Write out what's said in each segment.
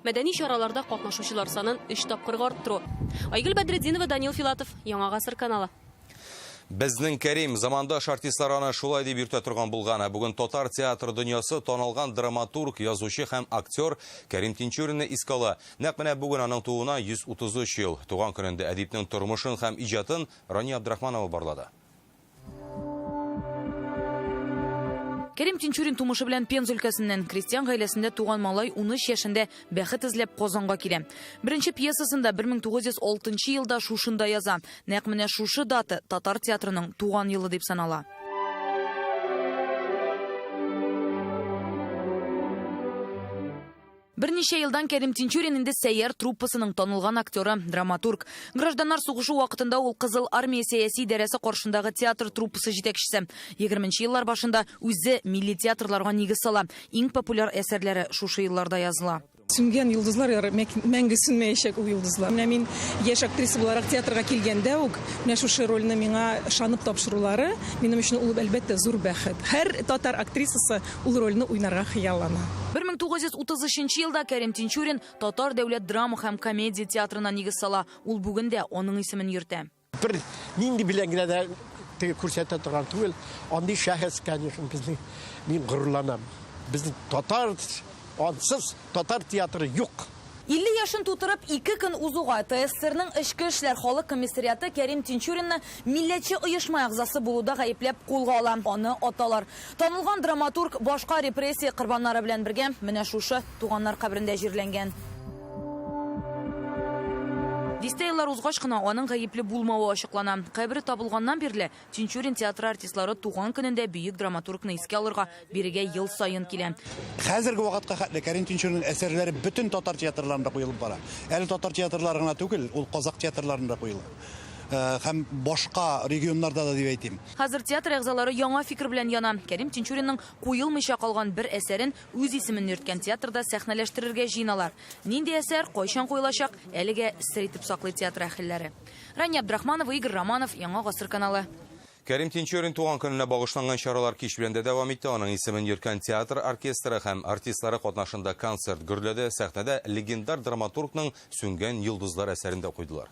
Мәдәни чараларда катнашучылар санын өч тапкырга арттыру. Айгөл Бәдретдинова, Данил Филатов, Яңа гасыр каналы. Безнең Кәрим, замандаш артистлар аны шулай дип йөртә торган булган. Ә бүген татар театры дөньясы танылган драматург, язучы һәм актер Кәрим Тинчуринны искә ала. Нәкъ менә бүген аның тууына 133 ел. Туган көнендә әдипнең тормышын һәм иҗатын Рания Абдрахманова барлады. Кәрим Тинчурин тумышы белән Пенза өлкәсеннән. Крестьян гаиләсендә туган малай 13 яшендә бәхет эзләп Казанга килә. Беренче пьесасын да 1906 елда шушында яза. Нәкъ менә шушы дата татар театрының туган елы дип санала. Берничә елдан Кәрим Тинчурин инде Сәйяр труппасының танылган актеры, драматург. Гражданнар сугышы вакытында ул Кызыл армия сәяси идарәсе каршындагы театр труппасы җитәкчесе. 20 еллар башында үзе милли театрларга нигез сала. Иң популяр әсәрләре шушы елларда языла. Сүнгән йолдызлар мәңге сүнмәячәк ул йолдызлар. Менә мин яшь актриса буларак театрга килгәндә үк, менә шушы рольне миңа ышанып тапшырулары минем өчен ул, әлбәттә, зур бәхет. Һәр татар актрисасы ул рольне уйнарга хыяллана. 1933 елда Кәрим Тинчурин Татар дәүләт драма һәм комедия театрына нигез сала. Ул бүген дә аның исемен йөртә. Бер нинди белән генә дә теге күрсәтә торган түгел. Андый шәхес, конечно, безнең мин горурланам. Безнең татар ансыз татар театры юк. 50 яшен тутырып, ике көн узуга ТССРның Эчке эшләр халык комиссариаты Кәрим Тинчуринны милләтче оешма әгъзасы булуда гаепләп кулга ала. Аны аталар. Танылган драматург башка репрессия корбаннары белән бергә менә шушы туганнар каберендә җирләнгән. Дистә еллар узгач кына аның гаепле булмавы ачыклана. Кабере табылганнан бирле Тинчурин театры артистлары туган көнендә бөек драматургны искә алырга бирегә ел саен килә. Хәзерге вакытка хәтле Кәрим Тинчуринның әсәрләре бөтен татар театрларында куелып бара. Әле татар театрлары гына түгел, ул казак театрларында куела. Һәм башка регионнарда да дип әйтим. Хәзер театр әгъзалары яңа фикер белән яна. Кәрим Тинчуринның куелмыйча калган бер әсәрен үз исемен йөрткән театрда сәхнәләштерергә җыеналар. Нинди әсәр, кайчан куелачак, әлегә сер итеп саклый театр әһелләре. Рания Абдрахманова, Игорь Романов, Яңа гасыр каналы. Кәрим Тинчурин туган көненә багышланган чаралар кич белән дә дәвам итте. Аның исемен йөрткән театр оркестры һәм артистлары катнашында концерт гөрләде. Сәхнәдә легендар драматургның Сүнгән йолдызлар әсәрен дә куйдылар.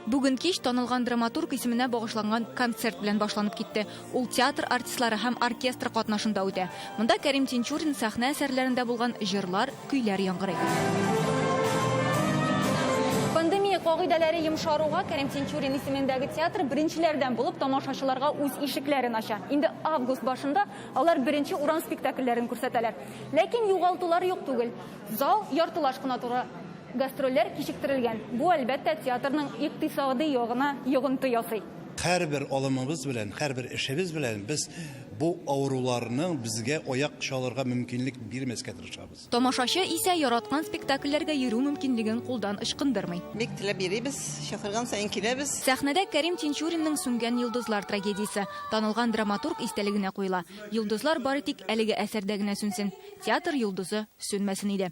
Бүген кич танылган драматург исеменә багышланган концерт белән башланып китте. Ул театр артистлары һәм оркестр катнашында үтә. Монда Кәрим Тинчурин сәхнә әсәрләрендә булган җырлар, көйләр яңгырый. Пандемия кагыйдәләре йомшаруга Кәрим Тинчурин исемендәге театр беренчеләрдән булып тамашачыларга үз ишекләрен ача. Инде август башында алар беренче урам спектакльләрен күрсәтәләр. Ләкин югалтулар юк түгел. Зал яртылаш кына туры. Гастрольләр кичектерелгән. Бу, әлбәттә, театрның икътисади ягына йогынты ясый. Һәрбер алымыбыз белән, һәрбер эшебез белән без бу авыруларның безгә аяк чалырга мөмкинлек бирмәскә тырышабыз. Тамашачы исә яраткан спектакльләргә йөрү мөмкинлеген кулдан ычкындырмый. Бик теләп йөрибез, чакырган саен киләбез. Сәхнәдә Кәрим Тинчуринның Сүнгән йолдызлар трагедиясе танылган драматург истәлегенә куела. Йолдызлар бары тик әлеге әсәрдә генә сүнсен. Театр йолдызы сүнмәсен иде.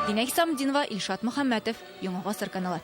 Динә Хисамутдинова, Илшат Мөхәммәтов, Яңа Гасыр каналы.